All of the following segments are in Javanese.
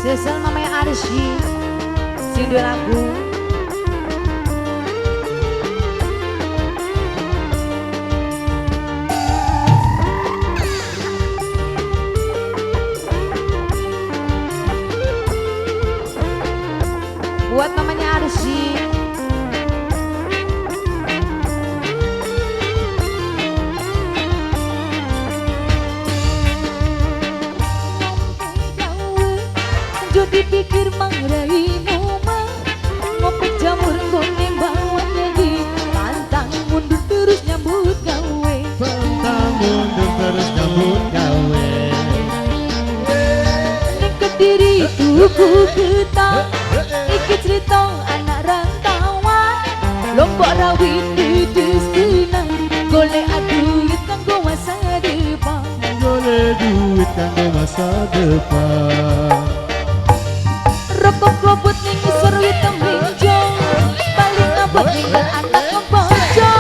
Sesel mamanya Arsy sing duwe lagu. Buat mamanya Arsy. Dipikir mangraimu mah ngopek jamur nggone bawang lagi pantang mundur terus nyambut gawe, pantang mundur terus nyambut gawe. Ning Kediri tuku getah iki cerita anak rantauan, Lombok rawit pedes tenan golek duit kanggo masa depan, golek duit kanggo masa depan. Rokok klobot ning isor wit temlinjo, paling ngabot ninggal anak kebojo.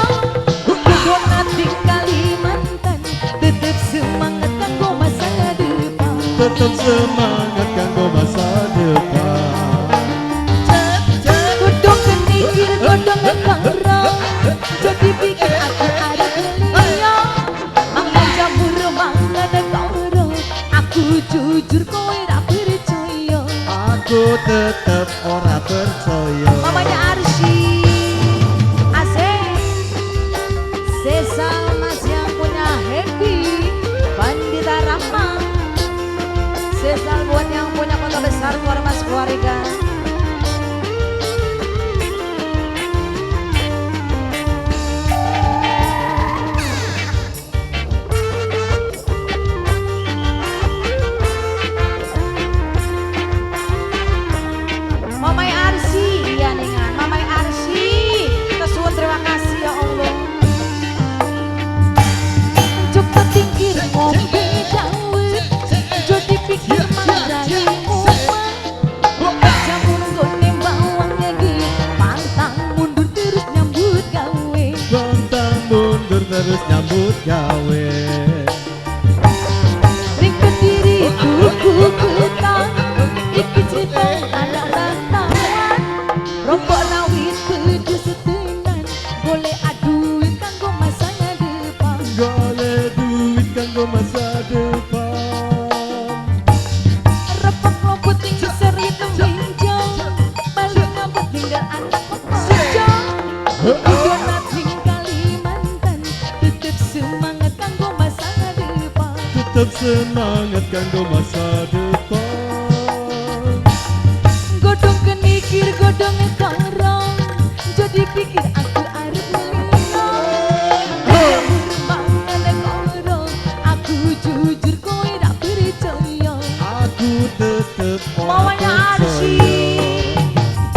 Kudu ning Kalimantan, tetep semangat kanggo masa depan, tetep semangat kanggo masa depan. Godhong kenikir godhong karo, jadi pikir aku arep liya. Mangan jamur mangan karo, aku jujur kowe ra percaya. Aku tetep ora percaya. Mamanya Arsy asik. Sesal mas yang punya Happy Pandita Rahma. Sesal buat yang punya kota besar keluarga mas keluarga. Mamai Arsy, iya dengan Mamai Arsy, kesuwun terima kasih ya Allah. Cukup tingkir ngombe dawet, jadi pikir mangraimu mah. Jamur nggone bawang lagi, pantang mundur terus nyambut gawe, pantang mundur terus nyambut gawe. Ning Kediri tuku getah, iki cerita anak rantauan, Lombok rawit pedes tenan, golek duit kanggo masa depan, golek duit kanggo masa depan. Repek lobot ning isor temlinjo, paling ngabot ninggal anak kebojo. Kudu ning Kalimantan, tetep semangat kanggo masa depan, tetep semangat kanggo masa depan. Godhong kenikir godhong karo, jadi pikir aku arep liya. Jamur mangan karo, aku jujur kowe ra percaya. Aku tetep ora Mamanya Arsy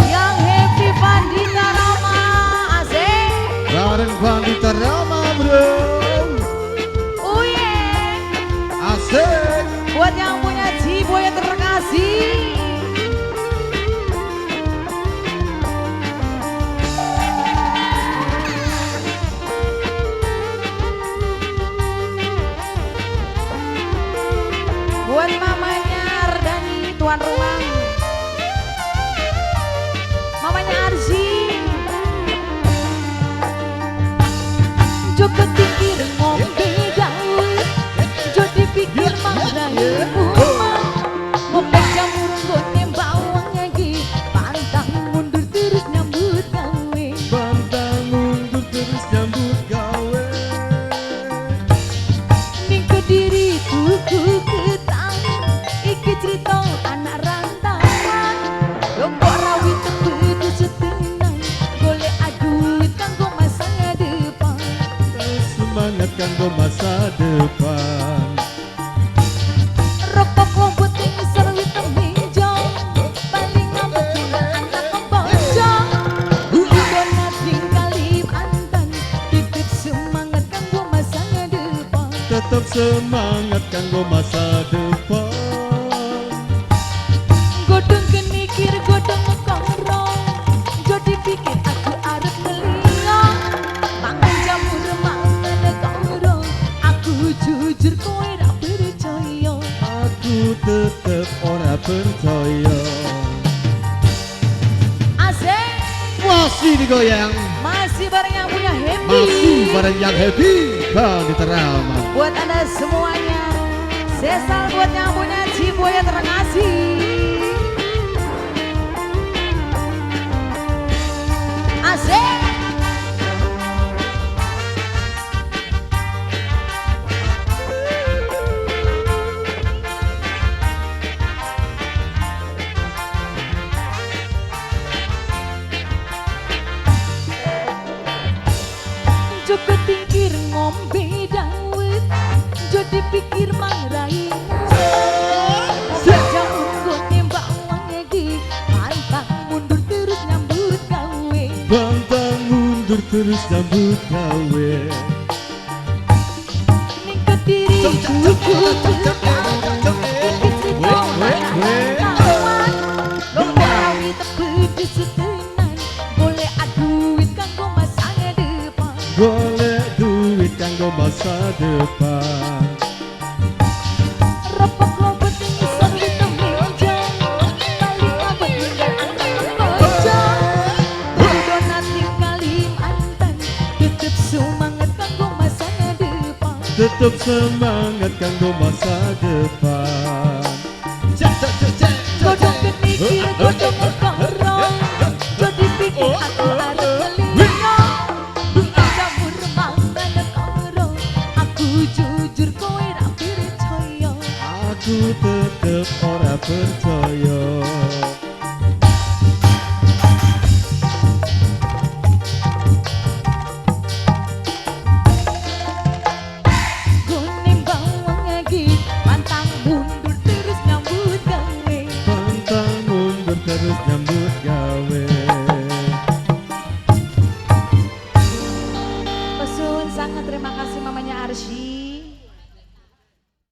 yang Happy Pandita Rama asik. Bareng Pandita Rama bro. Uye asik. Buat yang punya Ciboya terkasih. Buat mamanya Ardani tuan rumah, mamanya Arsy. Joko tingkir ngombe dawet, jadi pikir mangraimu mah. Ngopek jamur nggone bawang lagi, pantang mundur terus nyambut gawe, pantang mundur terus nyambut gawe. Ning Kediri tuku getah, iki cerita anak rantauan, Lombok rawit pedes tenan, golek duit kanggo masa depan, semangat kanggo masa depan. Rokok lobot ning isor wit temlinjo, paling ngabot ninggal anak kebojo. Kudu ning Kalimantan, tetep semangat kanggo masa depan, tetep semangat kanggo masa depan. Godhong kenikir godhong koro, jadi pikir aku arep ngeliya. Mangan jamur mangan koro, aku jujur kowe ra percaya. Aku tetep ora percaya. Asik. Masih digoyang. Masih bareng yang punya happy. Masih bareng yang happy. Bang diterama. Buat Anda semuanya. Sesal buat yang punya Cibuaya terima kasih. Asik. Joko tingkir ngombe dawet, jo dipikir mangrai. Jauh nggone bawang iki, pantang mundur terus nyambut gawe. Pantang mundur terus nyambut gawe. Ning Kediri kudu iki crita kawan. Lomba tebet setenan, golek duit kanggo masa depan. Golek duit kanggo masa depan. Repok lobet ing isor wit meja, bali abot ninggal anak bojo. Donat ning Kalimantan, tetep semangat kanggo masa depan. Tetep semangat kanggo masa depan. Godhong kenikir, godhong koro, jo dipikir aku arep ngelino. Jamur mangan koro, aku jujur kowe ra percaya. Aku tetep ora percaya. Gone bawang iki pantang mundur terus nyambut gawe. Pantang mundur terus nyambut gawe. Pesun sangat terima kasih mamanya Arsy.